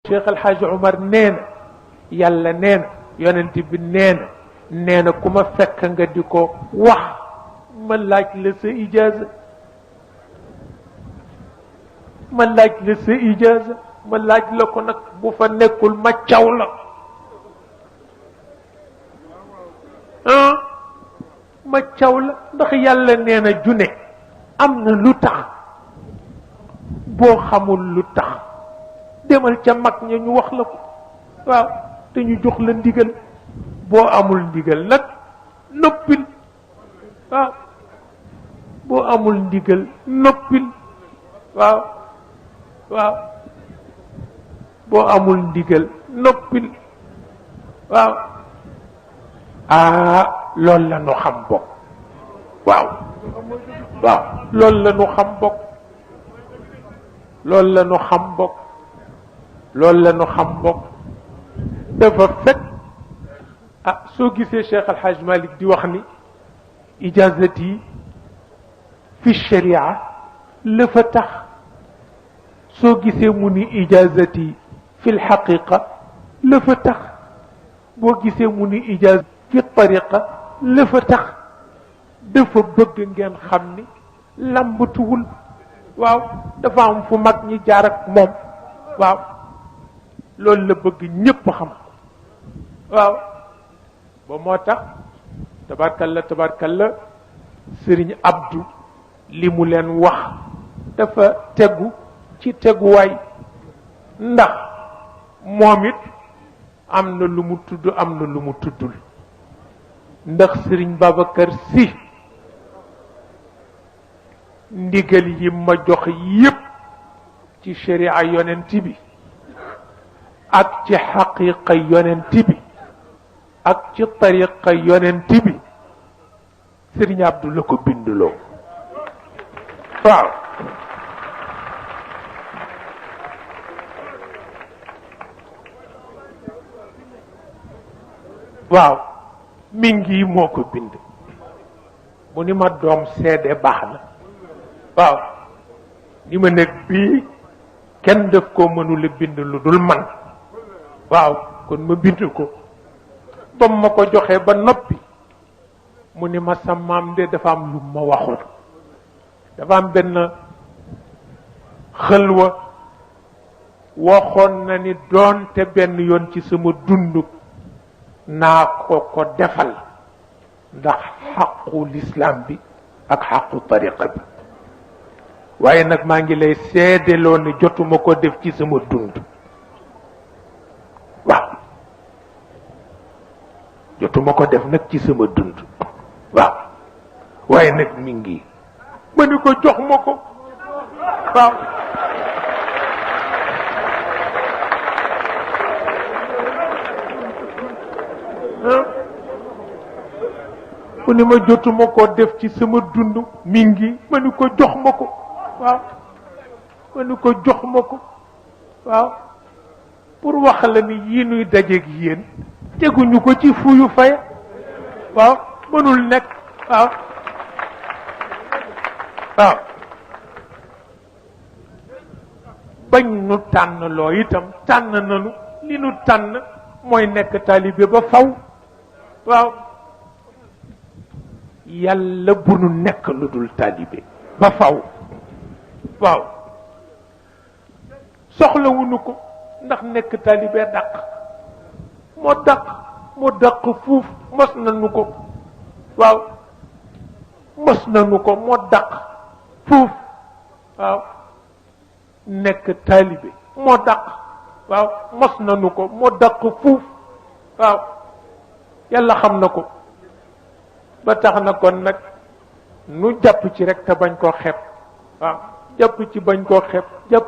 Cheikh El Hadj Omar nee na yàlla nee na yonent bi nee na ku ma fekk nga di ko wax ma laaj la sa ijaaza ma laaj la sa ijaaza ma laaj la ko nag bu fa nekkul ma caw la ma caw la ndax yàlla nee na june am na lu tax boo xamul lu tax demal ca mag ña ñu wax la ko waaw te ñu jox la ndigal boo amul ndigal nag noppil waaw boo amul ndigal noppil waaw waaw boo amul ndigal noppil waaw loolu la nu xam bokk waaw waaw loolu la nu xam bokk loolu la nu xam bokk loolu la nu xam bokk dafa fekk soo gisee Cheikh Al Hadj Malick di wax ni ijaazati fi sharia la fa tax soo gisee mu ni ijaazati fi lxaqiqa la fa tax boo gisee mu ni ijaaz fi tariqa la fa tax dafa bëgg ngeen xam ni lambatuwul waaw dafa am fu mag ñi jaar ak moom waaw loolu la bëgg ñépp xam waaw ba moo tax tabarkalla sëriñ Abdou li mu leen wax dafa tegu ci teguwaay ndax moom it am na lu mu tudd am na lu mu tuddul ndax sëriñ Babacar Sy ndigal yi ma jox yépp ci sharia yonent bi ak ci xaqiqa yonent bi ak ci tariqa yonent bi sëriñ Abdou la ko bindloo waaw waaw mi ngi moo ko bind mu ni ma doom seede baax na waaw ni ma nekk bii kenn def koo mënula bind lu dul man waaw kon ma bind ko ba ma ko joxee ba noppi mu ni ma sa maam de dafa am lu ma waxul dafa am benn xëlwa waxoon na ni doonte benn yoon ci sama dund naa ko defal ndax xaqu lislaam bi ak xaqu tariqa bi waaye nag maa ngi lay seedeloo ne jotuma ko def ci sama dund waaw jotuma ko def nag ci sama dund waaw waaye nag mi ngi ma ni ko jox ma ko waaw mu ni ma jotuma ko def ci sama dund mi ngi ma ni ko jox ma ko waaw ma ni ko jox ma ko waaw pour wax la ni yii nuy dajeeg yéen teguñu ko ci fuyu fay waaw mënul nekk waaw waaw bañ nu tànn loo itam tànn nanu li nu tànn mooy nekk taalibe ba faw waaw yàlla bu nu nekk lu dul taalibe ba faw waaw soxlawuñu ko ndax nekk taalibe dàq moo dàq fuuf mos nañu ko waaw mos nañu ko moo dàq fuuf waaw nekk taalibe moo dàq waaw mos nañu ko moo dàq fuuf waaw yàlla xam na ko ba tax na kon nag nu jàpp ci rek te bañ koo xeeb waaw jàpp ci bañ koo xeeb jàpp